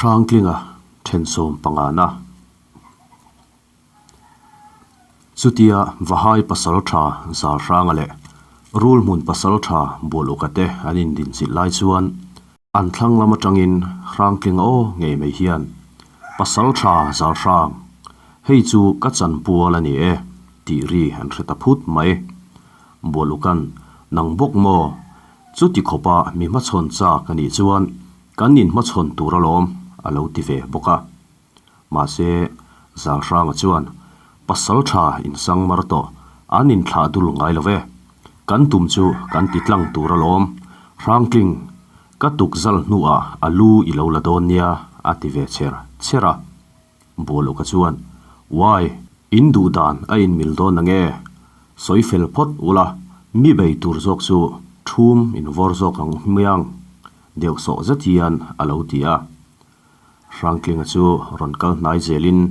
Hrangtlinga thensawm pangana. Chutia Vahai pasaltha Zalhranga leh Rulhmun pasaltha Bualuka te an indinchilh lai chuan an thlang lam atangin Hrangtlinga aw ngei mai hian, Pasaltha Zalhrang, hei chu ka chanpual a ni e, tih ri an hre ta phut mai. Bualuka'n, Nang bawk maw? Chuti khawpa mi hmachhawn chak a nih chuan kan inhmachhawn tur alawm, a lo ti ve bawk a. Mahse, Zalhranga chuan, Pasal tha insang mar tawh, an inthlah dul ngai lo ve. Kan tum chu kan ti tlang tur alawm. Hrangtling, ka tuk zal hnuah a lu i lo la dawn nia, a ti ve cher cher a. Bualuka chuan, Uai, in duh dan a inmil dawn ange? Sawi fel phawt ula, mi bei tur zawk chu thum invawr zawk ang hmiang, deuh sawh zet hian a lo ti a. Hrangtlinga chu rawn kal hnai zelin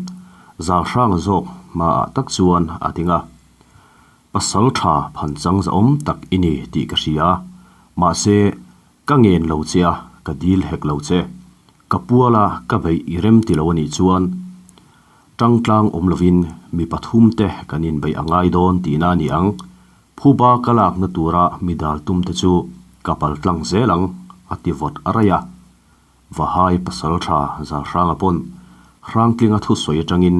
Zalhranga zawk hmaah tak chuan a ding a. Pasal tha phanchang zahawm tak i ni tih ka hria, mahse ka ngen lo che a, ka dil hek lo che. Ka puala ka beih i rem ti lo a nih chuan tangtlang awm lovin mi pathum te kan inbeih a ngai dawn tihna a ni ang. Phuba ka lakna tura mi dal tum te chu ka pal tlang zel ang, a ti vawt a raih a. Vahai pasal tha Zalhranga pawn Hrangtlinga thusawi atangin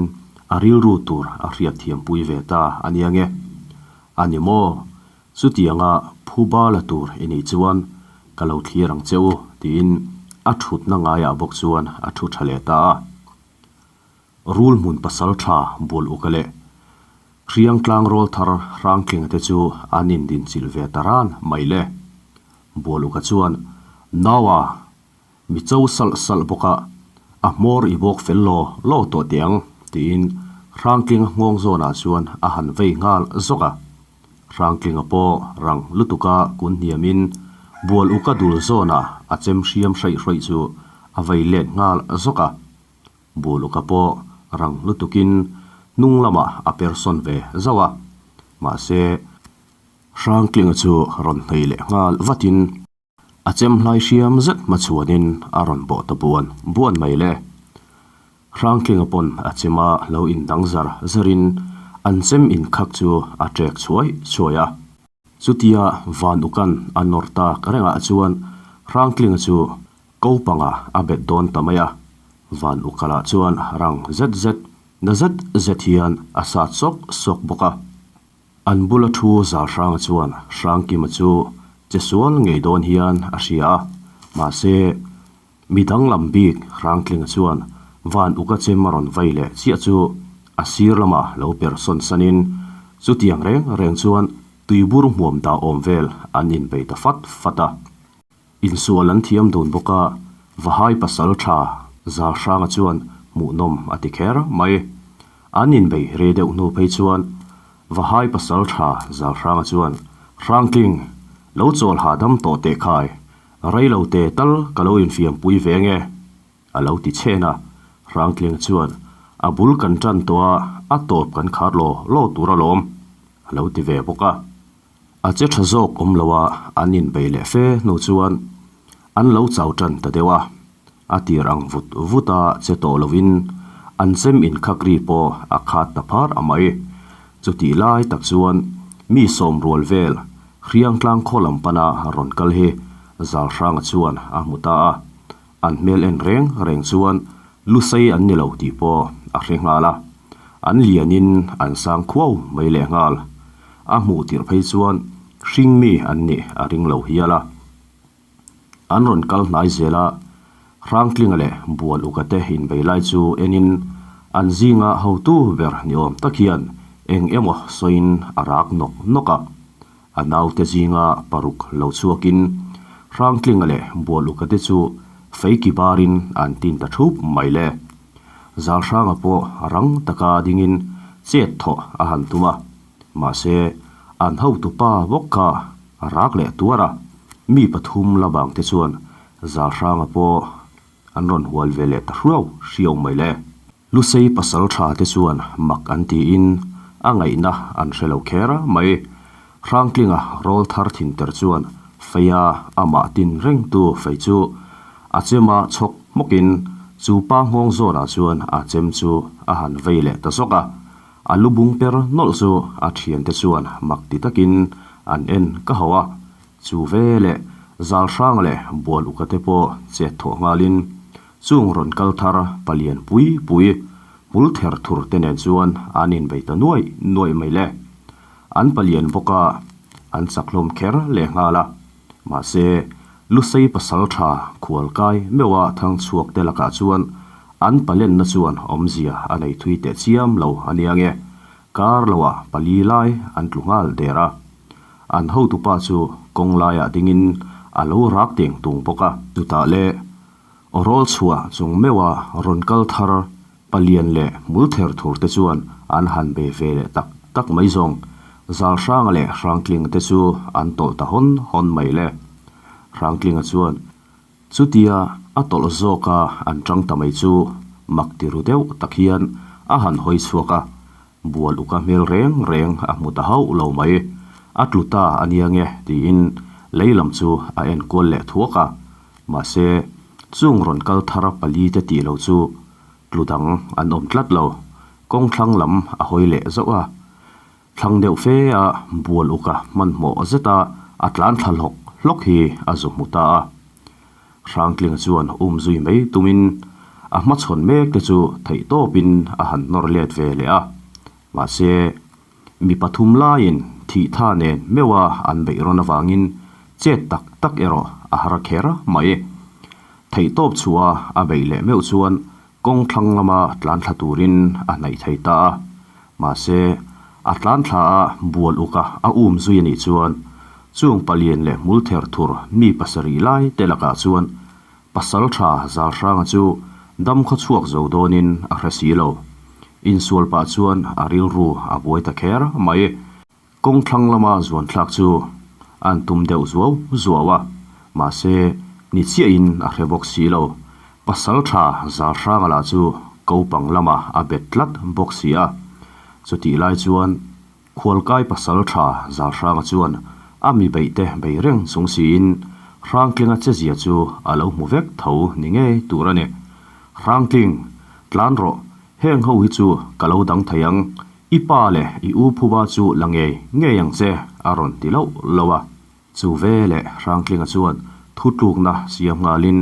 a rilru tur a hriat thiampui ve ta a nia nge. A ni maw? Chutianga phuba la tur i nih chuan ka lo thlir ang che u tiin a thutna ngaiah bawk chuan a thu tha leh ta a. Rul hmun pasal tha bul uka leh Hriangtlang rawl thar Hrangtlinga te chu an indinchilh ve ta ran mai le. Bual uka chuan, Naua, mi cho salh salh bawk a, a hmawr i bawk fel law law tawh teh ang, tiin Hrangtlinga nghawng zawnah chuan a han vei nghal zawk a. Hrangtlinga pawh rang lutuka kun hniamin Bual uka dul zawnah a chem hriam hraih hraih chu a vei let nghal zawk a. Buluka pawh rang lutukin hnung lamah a per sawn ve zauh a, mahse Hrangtlinga chu rawn hnei leh nghal vatin a chem hlai hriam zet hmachhuanin a rawn bawh ta buan buan mai le. Hrangtlinga pawn a chema lo indang zar zarin an chem inkhak chu a ṭek chhuai chhuai a. Chutia Vanuka'n a nawr tak rengah chuan Hrangtlinga chu Ko panga a bet dawn ta mai a, van ukalah chuan rang zet zet, na zet zet hian a sat sawk sawk bawk a. An bula thu Zalhranga chuan Hrangkima chu che sual ngei dawn hian a hria a, mahse, mi danglam bik Hrangtlinga chuan van uka chem a rawn vai leh chiah chu a sir lamah lo per sawn sanin chutiang reng reng chuan tuibur hmuam dah awm vel an inbei ta fat fat a. Insual an thiam dun bawk a, Vahai pasal tha Zalhranga chuan hmuhnawm a ti kher mai. An inbei rei deuh hnu phei chuan Vahai pasal tha Zalhranga chuan, Hrangtling, lo chawl hahdam tawh teh khai, rei lo te tal ka lo infiampui ve nge? A lo ti chhen a, Hrangtlinga chuan, A bul kan tan tawh a, a tawp kan khar law law tur alawm, a lo ti ve bawk a. A che tha zawk awm lo a, an inbei leh fe hnu chuan an lo chau tan ta deuh a. A tir ang vut vut a che tawh lovin an chem inkhak ri pawh a khat ta phar a mai. Chutih lai tak chuan mi sawm rual vel Hriangtlang khaw lam pana rawn kal hi Zalhranga chuan a hmu ta a. An hmel en reng reng chuan Lusei an ni lo tih pawh a hre nghal a, an lianin an sang khuau mai leh nghal. A hmuh tirh phei chuan hring mi an nih a ring lo hial a. An rawn kal hnai zel a, Hrangtlinga leh Bual Uka te inbei lai chu enin an zinga hotu ber ni awm tak hian eng emaw sawiin a rak nawk nawk a. A naute zinga paruk lo chhuakin Hrangtlinga leh Bualuka te chu feiki barin an tin ta thup mai le. Zalhranga pawh rang taka dingin chet thawh a han tum a, mahse an hotupa bawk kha a rak leh tuar a, mi pathum la bang te chuan Zalhranga pawh an rawn hual ve leh ta hruau hriau mai le. Lusei pasal tha te chuan mak an tiin a ngaihna an hre lo kher mai. Hrangtlinga rawl thar thin ter chuan feia amah tin rengtu fei chu a chema chhawk hmawkin Chu pa nghawng zawnah chuan a chem chu a han vei leh ta zawk a. A lu bung per nawlh chu a thiante chuan mak ti takin an en ka hauh a. Chu ve leh zal hrang leh bual uka te pawh chet thawh nghalin chung rawn kal thar palian pui pui hmul ther thur te nen chuan an inbei ta nuaih nuaih mai le. An palian bawk a, an chak hlawm kher leh nghal a. Mahse, Lusei pasal tha khual kai meuha thang chhuak te lakah chuan an palenna chuan awmzia a nei thui teh chiam lo a nia nge, kar loah pali lai an tlu nghal der a. An hotupa chu kawng laiah dingin a lo rak teng tung bawk a. Chutah le, Awrawl chhuah chung meuha rawn kal thar palian leh hmul ther thur te chuan an han bei ve leh tak tak mai zawng. Zalhranga leh Hrangtlinga te chu an tawlh ta hawn hawn mai le. Hrangtlinga chuan chutia a tawlh zawka an tang ta mai chu mak ti ru deuh tak hian a han hawi chhuak a, Bual uka hmel reng reng a hmu ta hauh lo mai. A tlu ta a nia nge tiin lei lam chu a en kual leh thuak a. Mahse, chung rawn kal thar pali te tih lo chu tlu dang an awm tlat lo. Kawng thlang lam a hawi leh zauh a. Thlang deuh fe a bual uka hmanhmawh zeta a tlan thla hlawk hlawk hi a zu hmu ta a. Hrangtlinga chuan um zui mai tumin a hmachhawn mek te chu theih tawpin a han nawr let ve leh a. Mahse, mi pathum laiin thih tha nen meuha an beih rawn avangin chet tak tak erawh a har kher mai. Theih tawp chhuah a beih leh meuh chuan kawng thlang lama tlan thla turin a hnaih thei ta a. Mahse, a tlan thla a bual uk a, a um zui a nih chuan chung palian leh hmul ther thur mi pasarih lai te lakah chuan pasal tha Zalhranga chu dam khaw chhuak zo dawnin a hre si lo. Insual pah chuan a rilru a buai ta kher mai. Kawng thlang lama zuan thlak chu an tum deuh zuau zuau a, mahse ni chiahin a hre bawk si lo. Pasal tha Zalhranga lah chu kopang lama a bet tlat bawk si a. Chutih lai chuan Khualkai pasal tha Zalhranga chuan a mi beihte bei reng chung siin Hrangtlinga chezia chu a lo hmu vek tho ni ngei tur a ni. Hrangtling, tlan rawh, heng ho hi chu ka lo dang thei ang, I pa leh i u phuba chu la ngei ngei ang che, a rawn ti loh loh a. Chu ve leh Hrangtlinga chuan thutlukna siam nghalin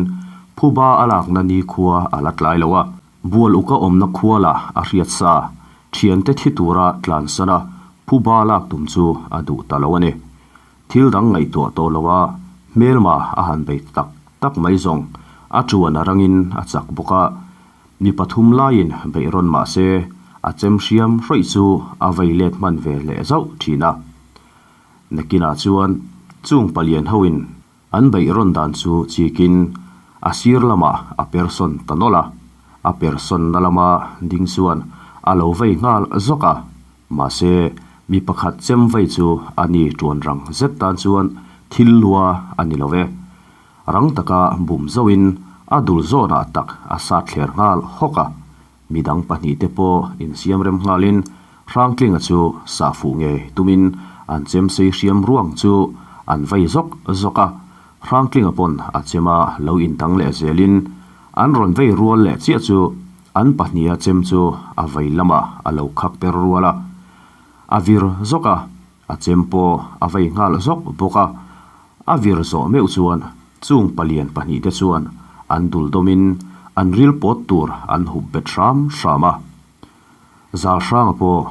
phuba a lakna ni khua a la tlai lo a. Bual uka awmna khua lah a hriat sa, thiante thi tura tlansana phuba lak tum chu a duh ta lo a ni. Thil dang ngaihtuah tawh lo a, hmelma a han bei tak tak mai zawng. A tuan a rangin a chak bawk a, mi pathum laiin beih rawn mah se, a chem hriam hrawih chu a vei let hman ve leh zauh thin a. Nakinah chuan chung palian hoin an beih rawn dan chu chikin a sir lamah a persawn ta nawlh a, a persawnna lama ding chuan a lo vei nghal zawk a. Mahse, mi pakhat chem vei chu a ni tuan rang zet tan chuan thil lua a ni lo e. Rang taka bum zauhin a dul zawnah tak a sat thler nghal hawk a. Midang pahnihte pawh insiam rem nghalin Hrangtlinga chu sah fuh ngei tumin an chem sei hriam ruang chu an vei zawk zawk a. Hrangtlinga pawn a chema lo indang leh zelin an rawn vei rual leh chiah chu An pahniha chem chu a vei lamah a lo khak per rual a, a vir zawk a, a chem pawh a vei nghal zawk bawk a. A vir zawh meuh chuan chung palian pahnihte chuan an dul dawmin an ril pawt tur an hup bet hram hram a. Zalhranga pawh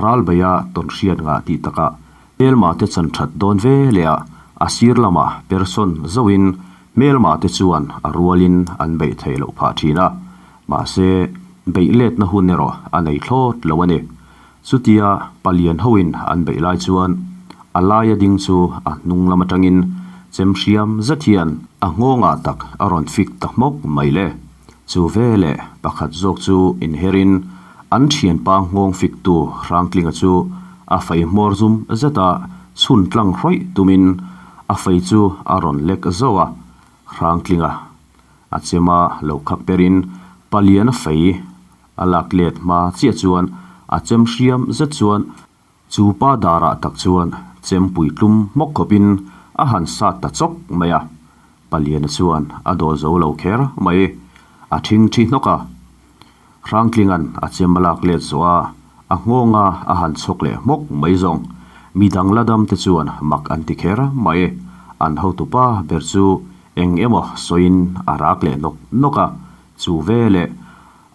Ral beia tawn hriat ngah tih takah hmelma te chan that dawn ve leh a, a sir lamah person zohin hmelma te chuan a rualin an beih theih loh phah thin a, mahse beih letna hun erawh a nei thlawt lo a ni. Chutia palian hoin an beih lai chuan a laia ding chu a hnung lam atangin chem hriam zet hian a nghawngah tak a rawn fik ta hmawk mai le. Chu veleh pakhat zawk chu inherin an thianpa nghawng fiktu Hrangtlinga chu a fei hmawr zum zeta chhun tlang hrawih tumin a fei chu a rawn lek zauh a. Hrangtlinga a chema lo khak perin paliana fei a lak let hma chiah chuan a chem hriam zet chuan Chu pa darah tak chuan chempui tlum hmawk khawpin a han sat ta chawk mai a, Paliana chuan a dawl zo lo kher mai. A ṭhingṭhi hnawk a. Hrangtlinga'n a chem a lak let zawh a, a nghawnga a han chhawk leh hmawk mai zawng. Mi dang la dam te chuan mak an ti kher mai. An hotupa ber chu eng emaw sawiin a rak leh nawk nawk a, chu veleh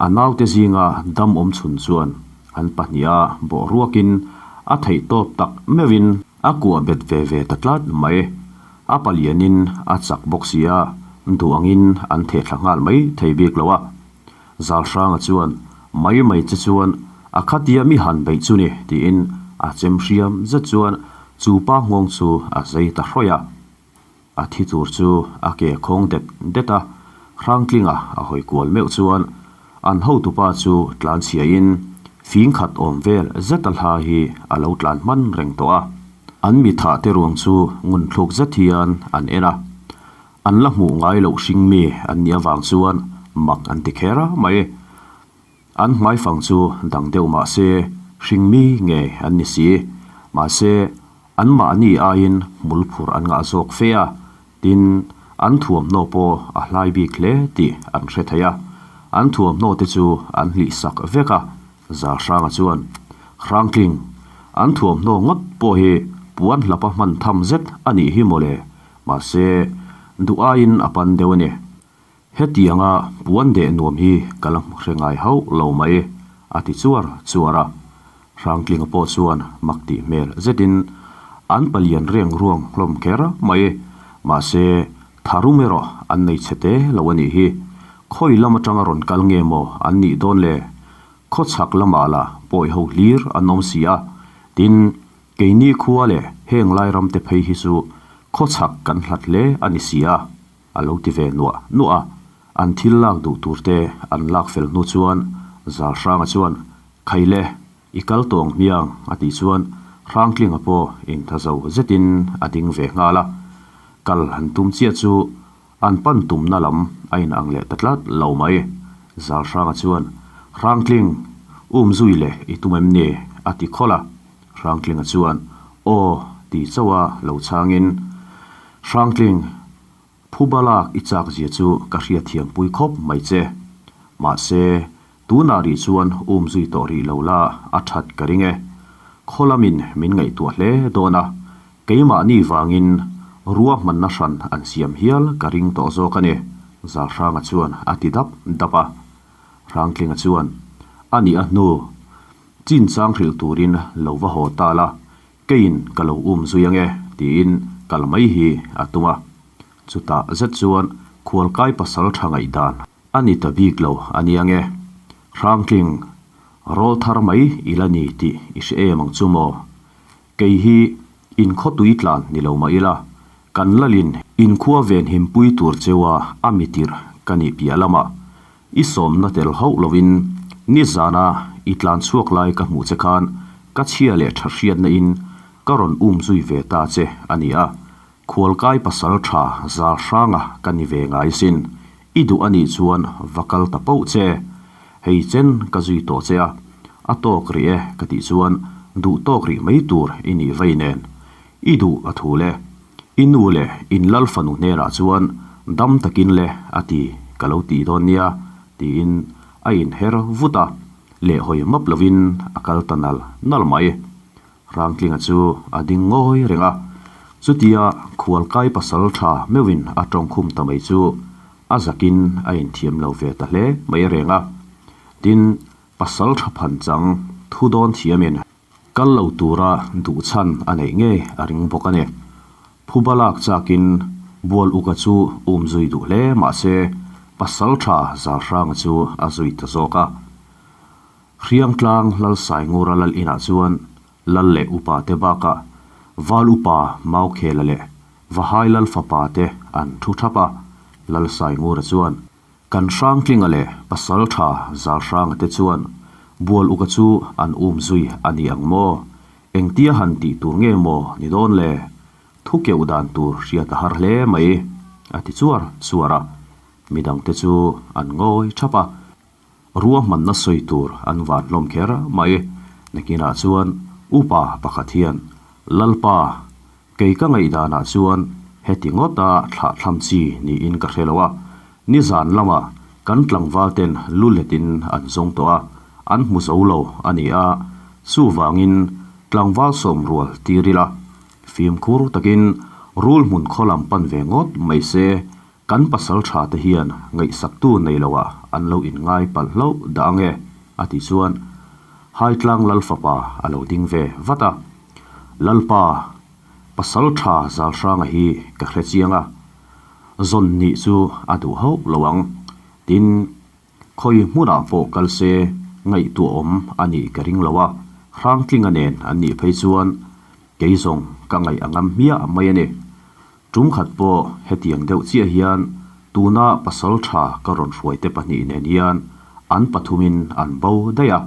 a naute zinga dam awm chhun chuan an pahniha bawh ruakin a theih tawp tak meuhin a kuah bet ve ve ta tlat mai. A palianin a chak bawk si a, duh angin an theh thla nghal mai thei bik lo a. Zalhranga chuan, Mai mai che chuan a khatia mi han beih chu ni, tiin a chem hriam zet chuan chu pa nghawng chu a zei ta hrawih a. A thi tur chu a ke khawng det det a, Hrangtlinga a hawi kual meuh chuan an hotupa chu tlan chhiain fing khat awm vel zet a hla hi a lo tlan hman reng tawh a. An mi thah te ruang chu ngun thluk zet hian an en a. An la hmuh ngai loh hring mi an nih avang chuan mak an ti kher mai. An hmaifang chu dang deuh mah se hring mi nge an ni si. Mahse, anmahni aiin hmul phur an ngah zawk fe a, tin, an thuamhnaw pawh a hlai bik hle tih an hre thei a. An thuamhnaw te chu an hlih sak vek a, Zalhranga chuan, Hrangtling, an thuamhnaw ngawt pawh hi puan hlapa hman tham zet a nih hi mawle, mahse, duh aiin a pan deuh a ni. Hetianga puan deh nuam hi ka la hre ngai hauh lo mai, a ti chuar chuar a. Hrangtlinga pawh chuan mak tih hmel zetin an palian reng ruang hlawm kher mai. Mahse, tharum erawh an nei chhe te lo a nih hi. Khawi lam atanga rawn kal nge maw an nih dawn le? Khawchhak lamah lah pawi ho hlir an awm si a. Tin, keini khua leh heng lai ram te phei hi chu khawchhak kan hlat hle a ni si a. A lo ti ve nuah nuah a, an thil lak duh tur te an lak fel hnu chuan Zalhranga chuan, Khaile, i kal tawng hmiang a tih chuan Hrangtlinga pawh intha zo zetin a ding ve nghal a. Kal han tum chiah chu an pan tumna lam a inang leh ta tlat lo mai. Zalhranga chuan, Hrangtling, um zui leh i tum em ni? a ti khawlh a. Hrangtlinga chuan, Aw, ti chauha lo chhangin, Hrangtling, phuba lak i chak zia chu ka hriatthiam pui khawp mai che. Mahse, tunah rih chuan um zui tawh rih lo la a that ka ring e. Khaw lamin min ngaihtuah hle dawn a, keimahni vangin ruahmanna hran an siam hial ka ring tawh zawk a ni, Zalhranga chuan a ti dap dap a. Hrangtlinga chuan, A nih a hnu, chinchang hrilh turin lo va haw ta la, Keiin ka lo um zui ange tiin kal mai hi a tum a. Chutah zet chuan khualkai pasal tha ngaihdan a ni ta bik lo a ni ange. Hrangtling, rawl thar mai i la ni tih i hre em ang chu maw? Kei hi inkhawtui tlan ni lo mah ila, kan lalin inkhua ven himpui tur cheua a mi tirh ka nih piah lamah I sawmna tel hauh lovin nizana i tlan chhuak lai ka hmuh che khan ka chhia leh tha hriatna in ka rawn um zui ve ta che a ni a, khualkai pasal tha zal hranga ka ni ve ngai sin, i duh a nih chuan va kal ta poh che. Hei chen ka zui tawh che a, a tawk rih e ka tih chuan duh tawk rih mai tur i nih vei nen. I duh a thu le. I nu leh in lal fanu hnenah chuan dam takin le a ti ka lo tih dawn nia tiin a inher vut a, lehhawi map lovin a kal ta nal nal mai. Rangtlinga chu a ding ngawi reng a, chutia khualkai pasal tha meuhin a tawngkhum ta mai chu a zakin a inthiam lo ve ta hle mai reng a. Tin, pasal tha phan chang thu dawn thiamin Kal lo tura duh chhan a neih ngei a ring bawk a ni. Phuba lak chakin Bual Uka chu um zui duh hle mah se pasal tha Zalhranga chu a zui ta zawk a. Hriangtlang Lalsaingura lal inah chuan lal leh upa te bakah Val upa Maukhela leh Vahai lal fapa te an thu thap a, Lalsaingura chuan Kan Hrangtlinga leh Pasal Tha Zalhranga te chuan Bual Uka chu an um zui a ni ang maw? Engtia han tih tur nge maw ni dawn le? Thu keuh dan tur hriat a har hle mai, a ti chuar chuar a. Midangte chu an ngawi thap a. Ruahmanna sawi tur an van hlawm kher mai. Nakinah chuan upa pakhat hian, Lalpa, kei ka ngaihdanah chuan heti ngawta thlahthlam chi niin ka hre lo a. Nizan lama Kan tlangval ten lu letin an zawng tawh a, an hmu zo lo a ni a, chuvangin tlangval sawm rual tir ila, fimkhur takin rul hmun khaw lam pan ve ngawt mai se, kan pasal tha te hian ngaihsaktu nei loah an lo inngai palh hlauh dah ange, a tih chuan Haitlang Lalfapa a lo ding ve vat a, Lalpa, pasal tha Zalhranga hi ka hre chiang a, zawn nih chu a duh hauh lo ang. Tin, khawi hmunah pawh kal se ngaihtuahawm a nih ka ring lo a, Hrangtlinga nen an nih phei chuan kei zawng ka ngaih a ngam hmiah mai a ni. Tum khat pawh hetiang deuh chiah hian tuna pasal tha ka rawn hruaite pahnih nen hian an pathumin an bo daih a.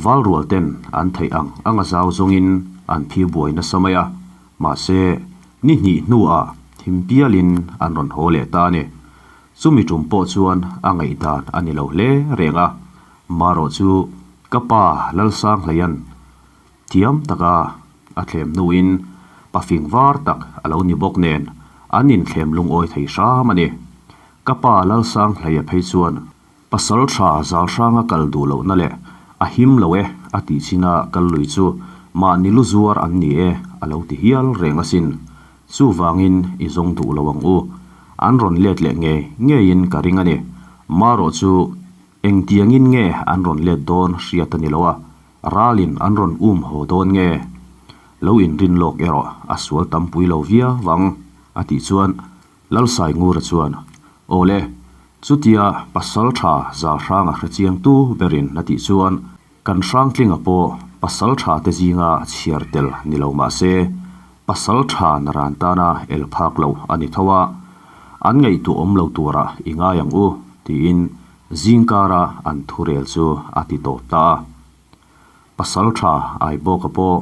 Valrual ten an theih ang ang a zau zawngin an phi buai nasa mai a, mahse ni hnih hnuah thim pialin an rawn haw leh ta a ni. Chumi tum pawh chuan a ngaihdan a ni lo hle reng a, marawh chu ka pa Lalsanghleia'n thiam taka a thlem hnuin pafing var tak a lo ni bawk nen an inthlem lungawi thei hram a ni. Ka pa Lalsanghleia phei chuan Pasal tha zal hranga kal duh lohna leh a him lo e a tih china kal lui chu mahni lu zuar an ni e a lo ti hial reng asin. Chuvangin i zawng duh lo ang u. An rawn let leh ngei ngeiin ka ring a ni. Marawh chu engtiangin nge an rawn let dawn hriat a ni lo a, ralin an rawn um haw dawn nge? Lo inrin lawk erawh a sual tampui lo viau ang a tih chuan Lalsai Ngura chuan, Aw le, chutia pasal tha zal hranga hre chiang tu berin a tih chuan kan Hrangtlinga pawh pasal tha te zinga chhiar tel ni lo mah se, pasal tha naran tana el phak lo a ni tho a, an ngaihtuah awm lo turah i ngai ang u, tiin zingkara an thurel chu a ti tawp ta a. Pasal tha Aibawka pawh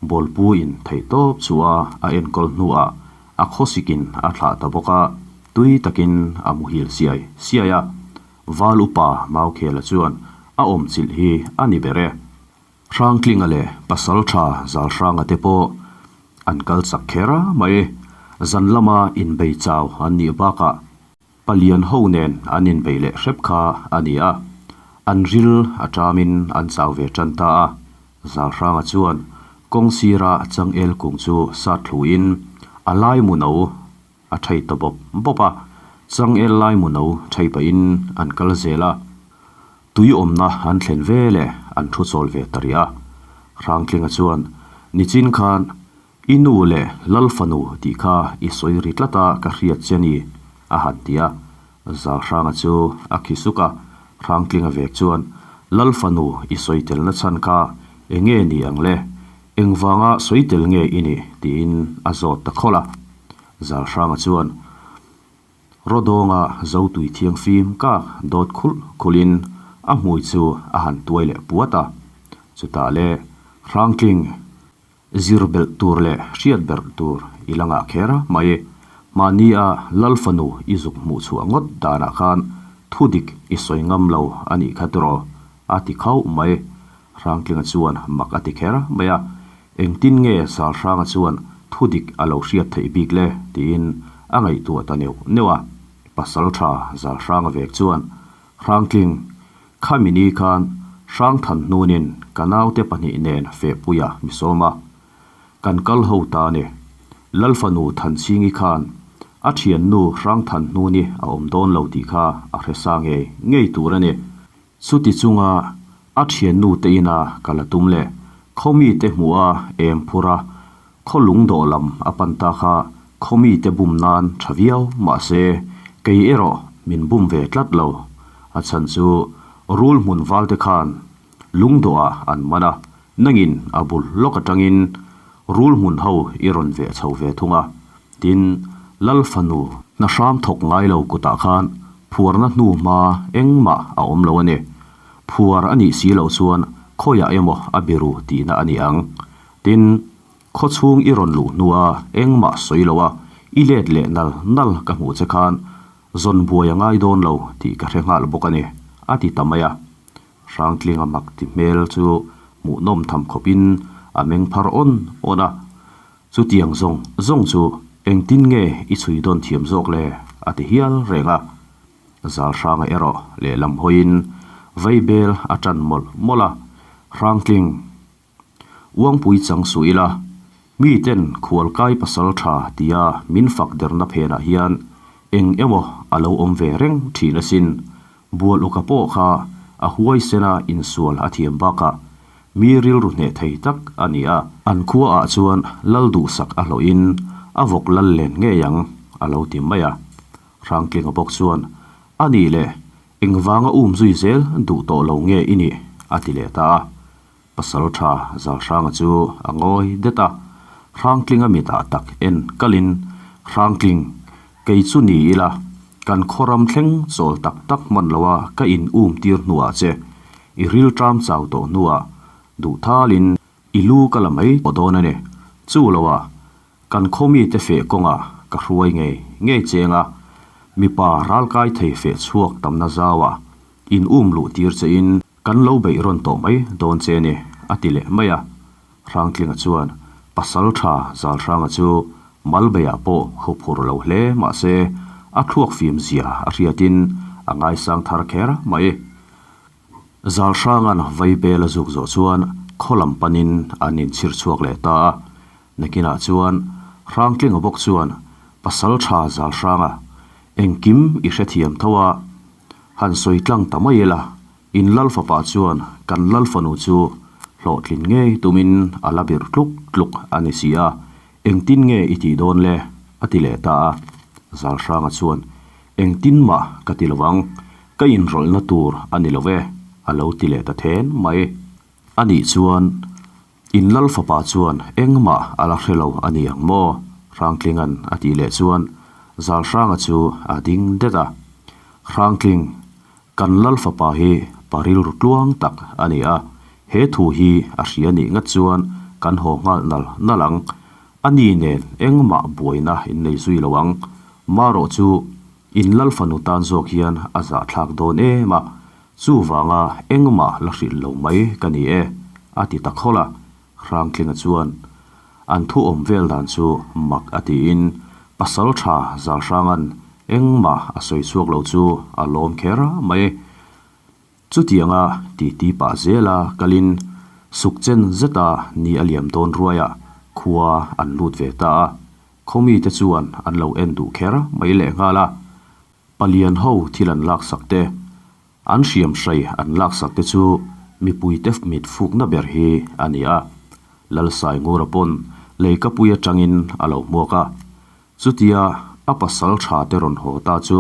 Bawlpu in theihtawp chu a a enkawl hnuah a khawsikin a thlah ta bawk a, tui takin a muhil siai siai a. Val upa Maukhela chuan a awmchilh hi a ni ber e. Hrangtlinga leh Pasal tha Zalhranga te pawh an kal chak kher mai. Zan lama inbei chau an nih bakah Palian ho nen an inbeih leh hrep kha a ni a, an ril a ṭamin an chau ve ṭan ta a. Zalhranga chuan kawng sira changel kung chu sat thluin a laimu no a ṭhei ta bawp bawp a, changel laimu no ṭhei pahin an kal zel a. Tui awmna an thlen ve leh an thu chawl ve ta rih a. Hrangtlinga chuan nichin khan I nu leh Lal fanu tih kha i sawi ri tlat a ka hriat che ni, a han ti a. Zalhranga chu a khi suk a, Hrangtlinga vek chuan, Lal fanu i sawi telna chhan kha eng nge ni ang le? Engvanga sawi tel nge i nih? tiin a zawt ta khawlh a. Zalhranga chuan, Rawdawnga zotui thiangfim kak dawt khulh khulhin a hmui chu a han tuai leh puat a. Chutah le Hrangtling Zir belh tur leh hriat berh tur i la ngah kher mai. Mahni a Lal fanu i zuk hmuh chhuah ngawt danah khan thu dik i sawi ngam lo a nih kha tiraw? a ti khauh mai. Hrangtlinga chuan mak a ti kher mai a, Engtin nge Salhranga chuan thu dik a lo hriat theih bik le? tiin a ngaihtuah ta neuh neuh a. Pasaltha Zalhranga vek chuan Hrangtling, Khami ni khan Hrangthan hnunin ka naute pahnih nen fehpuia mi sawm a, kan kal ho ta a ni. Lalfanu Thanchhingi khan a thiannu Hrangthan hnuni a awm dawn lo tih kha a hre sa ngei ngei tur a ni. Chuti chunga a thiannu te ina kal a tum leh khawmi te hmuh a em phur a, khaw lung dawh lam a pan ta kha khawmi te bum nan tha viau mahse kei erawh min bum ve tlat lo. A chhan chu rul hmun val te khan lung dawhah an man a, nangin a bul lawk atangin rul hmun ho i rawn veh chho ve thung a, tin Lal fanu hna hram thawk ngai lo kutah khan phuarna hnu hma engmah a awm lo a ni. Phuar a nih si loh chuan khawiah emaw a biru tihna a ni ang. Tin, khaw chhung i rawn luh hnua engmah sawi lo a, i let leh nal nal ka hmuh che khan zawn buai a ngai dawn lo tih ka hre nghal bawk a ni, a ti ta mai a. Hrangtlinga mak ti hmel chu hmuhnawm tham khawpin a meng phar awn awn a. Chutiang zawng zawng chu engtin nge i chhui dawn thiam zawk le? a ti hial reng a. Zalhranga erawh lehlam hawiin vaibel a tan mawlh mawlh a, Hrangtling, Uangpui chang suh ila, miten khualkai pasal tha tia min fak derna phenah hian eng emaw a lo awm ve reng thin asin. Bual uka pawh kha a huaisena insual a thiam bakah mi rilru hneh thei tak a ni a. An khuaah chuan lal duhsak a hlawhin a vawk lal len ngei ang a lo ti mai a. Hrangtlinga bawk chuan, A nih le, engvanga um zui zel duh tawh lo nge i nih? a ti leh ta a. Pasalṭha Zalhranga chu a ngawi det a, Hrangtlinga mitah tak en kalin, Hrangtling, kei chu ni ila, kan khawram thleng chawl tak tak hman loa ka in um tir hnuah che, i rilṭam chau tawh hnuah duh thalin i lu ka la mai tawh dawn a ni. Chu loah Kan khaw mite feh kawngah ka hruai ngei ngei cheng a, mipa ralkai thei feh chhuak tamna zauah in um luh tir che in kan lo beih rawn tawh mai dawn che ni, a ti leh mai a. Hrangtlinga chuan pasal tha Zalhranga chu Malbeiah pawh huphur lo hle mahse a thluak fim zia a hriatin a ngaisang thar kher mai. Zalhranga'n Vaibel a zuk zawh chuan khaw lam panin an inchhir chhuak leh ta a. Nakinah chuan Hrangtlinga bawk chuan Pasal tha Zalhranga, engkim i hrethiam tho a, han sawi tlang ta mai ila, in lal fapa chuan kan lal fanu chu hlawhtlin ngei tumin a la birh tluk tluk a ni si a, engtin nge i tih dawn le? a ti leh ta a. Zalhranga chuan Engtin mah ka ti lo ang, ka inrawlhna tur a ni lo e, a lo ti leh ta then mai. Anih chuan in lal fapa chuan engmah a la hre lo a ni ang maw? Hrangtlinga'n a tih leh chuan Zalhranga chu a ding det a. Hrangtling, kan lal fapa hi pa rilru tluang tak a ni a, he thu hi a hria nih ngat chuan kan haw nghal nal nal ang. A ni nen engmah buaina in nei zui lo ang. Marawh chu in lal fanu tan zawk hian a zahthlak dawn em a, Chuvanga engmah la hrilh lo mai ka ni e, a ti ta khawlh a. Hrangtlinga chuan an thu awm vel dan chu mak a tiin pasal tha Zalhranga'n engmah a sawi chhuak lo chu a lawm kher mai. Chutianga titi pah zela kalin sukchen zeta ni a liam dawn ruaiah khua an lut ve ta a, khawmite chuan an lo en duh kher mai lehnghal a. Palian ho thil an laksak te, an hriam hrai an laksak te chu mipuite mit fukna ber hi a ni a. Lalsaingura pawn leikapui atangin a lo hmuak a. Chutia a pasal tha te rawn haw ta chu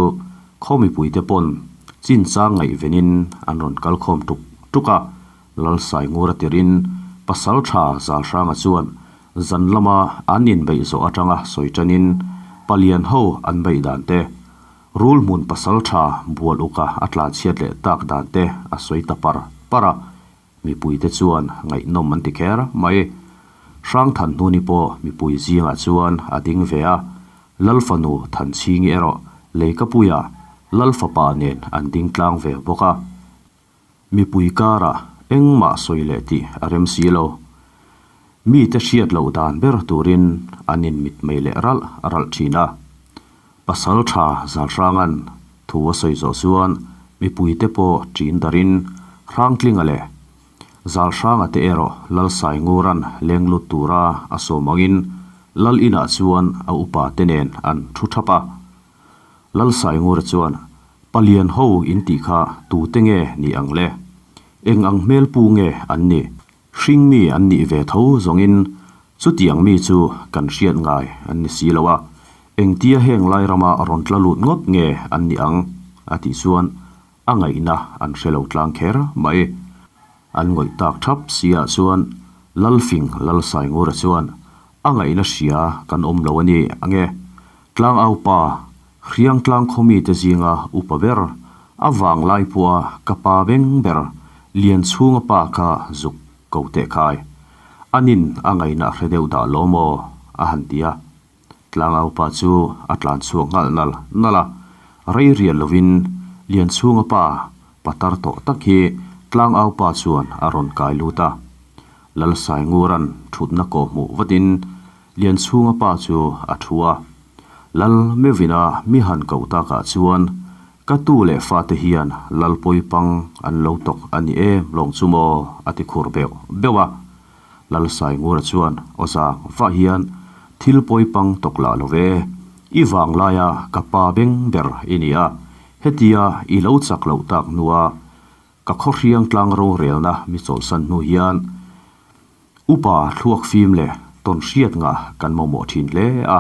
khaw mipuite pawn chinchang ngaihvenin an rawn kal khawm tuk tuk a. Lalsaingura tirin pasal tha Zalhranga chuan zan lama an inbeih zawh atanga sawi tanin palian ho an beih dan te, rul hmun pasal tha bual uka a tlanchhiat leh tak dan te a sawi ta par par a. Mipuite chuan ngaihnawm an ti kher mai. Hrangthan hnuni pawh mipui zingah chuan a ding ve a, Lalfanu Thanchhingi erawh Leikapuia Lalfapa nen an ding tlang ve bawk a. Mipui karah engmah sawi leh tih a rem si lo. Mite hriat loh dan ber turin an inmitmei leh ralh ralh thin a. Pasal tha Zalhranga'n thu a sawi zawh chuan mipuite pawh ṭin darin Hrangtlinga leh Zalhranga te erawh Lalsaingura'n leng lut tura a sawm angin Lal inah chuan a upa te nen an thu thap a. Lalsaingura chuan, Palian ho in tih kha tute nge ni ang le? Eng ang hmel pu nge an nih? Hring mi an nih ve tho zawngin chutiang mi chu kan hriat ngai an ni si lo a, engtia heng lai rama rawn tla lut ngawt nge an nih ang? a tih chuan a ngaihna an hre lo tlang kher mai. An ngawih tak thap si ah chuan Lalfing Lalsaingura chuan a ngaihna hria kan awm lo a ni ange. Tlangau pa, Hriangtlang khaw mite zinga upa ber, a vanglai pawha ka pa beng ber, Lianchhunga pa kha zuk ko teh khai. Anin a ngaihna a hre deuh dah lo maw? a han ti a. Tlangau pa chu a tlan chhuak nghal nal nal a, rei rial lovin Lianchhunga pa patar tawh tak hi Tlangau pa chuan a rawn kai lut a. Lalsaingura'n thutna kawh hmuh vatin Lianchhunga pa chu a thu a. Lal Mevina mi han koh takah chuan Ka tu leh fate hian lal pawipang an lo tawk a ni em lawng chu maw? a ti khur beuh beuh a. Lal Saingura chuan aw zang vah hian thil pawipang tawk lah lo ve, i vanglaia ka pa beng ber i ni a, hetia i lo chak loh tak hnua ka khawhriang tlang rorelna mi chawlhsan hnu hian upa thluak fim leh tawn hriat ngah kan mamawh thin hle a,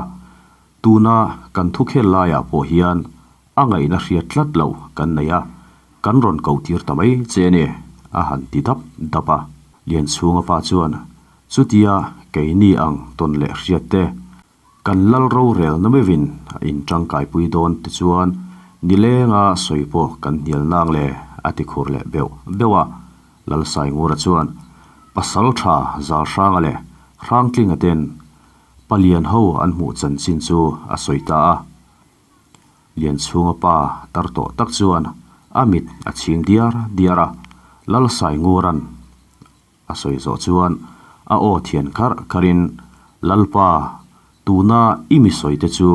tuna kan thukhel laiah pawh hian A ngaihna hriat tlat lo kan nei a, kan rawn koh tir ta mai che a ni, a han ti dap dap a. Lianchhunga pa chuan, Chutia keini ang tawn leh hriat te, kan lal rorel na meuhin a in tangkaipui dawn te chuan nilenga sawi pawh kan hnial nang le, a ti khur leh beuh beuh a. Lalsaingura chuan, Pasal tha Zalhranga leh Hrangtlinga ten Palian ho an hmuh chanchin chu a sawi ta a. Lianchhunga pa tar tawh tak chuan a mit a chhing diar diar a, Lalsaingura'n a sawi zawh chuan a aw thian kharh kharhin, Lalpa, tuna i mi sawi te chu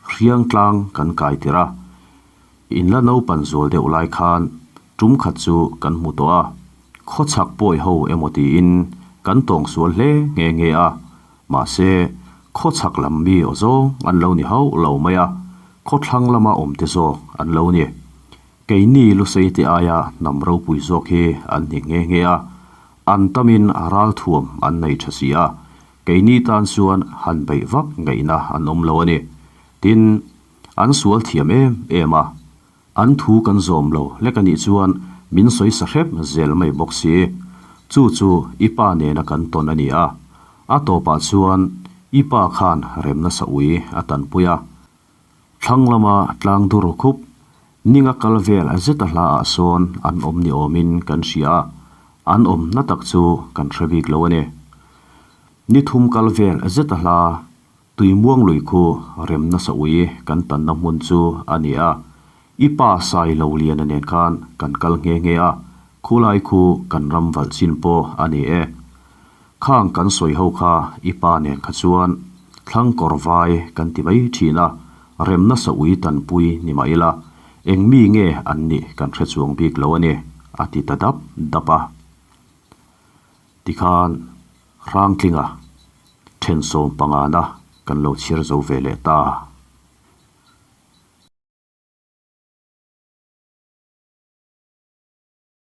hriangtlang kan kai tirh a, in la naupan zual deuh lai khan tum khat chu kan hmu tawh a, khawchhak pawi ho emaw tiin kan tawng sual hle nghe nghe a, Mahse, khawchhak lam mi aw zawng an lo ni hauh lo mai a, khawthlang lama awmte zawk an lo ni. Keini Luseite aia hnam ropui zawk hi an ni nghe nghe a, an tamin ralthuam an nei tha si a, keini tan chuan han beih vak ngaihna an awm lo a ni. Tin, an sual thiam em em a, An thu kan zawm lo lek a nih chuan min sawi sa hrep zel mai bawk si. Chu chu i pa nena kan tawn a ni a. A tawpah chuan i pa khan remna sa ui a tanpui a. Thlang lama tlang dur khup, ninga kal vel zeta hlaah sawn an awm ni awmin kan hria a, an awm na tak chu kan hre bik lo a ni. Ni thum kal vel zeta hla Tuimuang lui khu rem nasa ui kan tanna hmun chu a ni a, i pa sai lo liana nen khan kan kal nghe nghe a, khulai khu kan ram valh chin pawh a ni e. Khang kan sawi ho kha i pa nen kha chuan thlang kawr vai kan ti mai thin a, rem nasa ui tanpui ni mah ila eng mi nge an nih kan hre chuang bik lo a ni, a ti ta dap dap a. Tikhan Hrangtlinga thensawm pangana kan lo chhiar zo ve leh ta